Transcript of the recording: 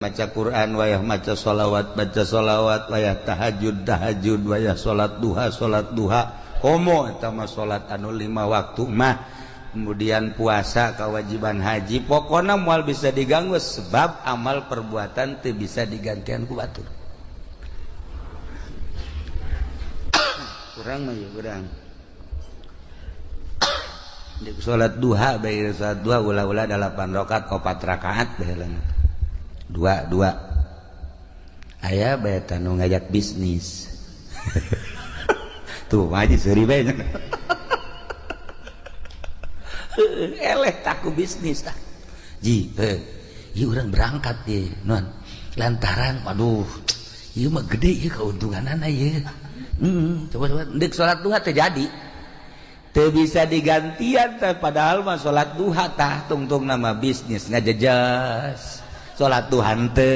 Maca Quran, wayah maca sholawat, baca sholawat, wayah tahajud, tahajud, wayah salat duha, salat duha. Komo eta mah salat anu lima waktu mah, kemudian puasa, kewajiban haji, pokoknya moal bisa diganggu sebab amal perbuatan teu bisa digantian ku batur. Kurang mah ya kurang. Di salat duha bae, salat duha ulah-ulah 8 rakaat, 4 rakaat bae, dua dua. Aya bae nu ngajak bisnis tuh, haji seuri bae, eleh taku bisnis tah. Ji, eh, ieu urang berangkat ye non lantaran waduh, ieu mah gede ieu keuntunganana ieu. Coba coba ndek salat duha teh jadi teu bisa digantian teh, padahal mah salat duha tah tungtung nama bisnis ngajejas salat duha teu.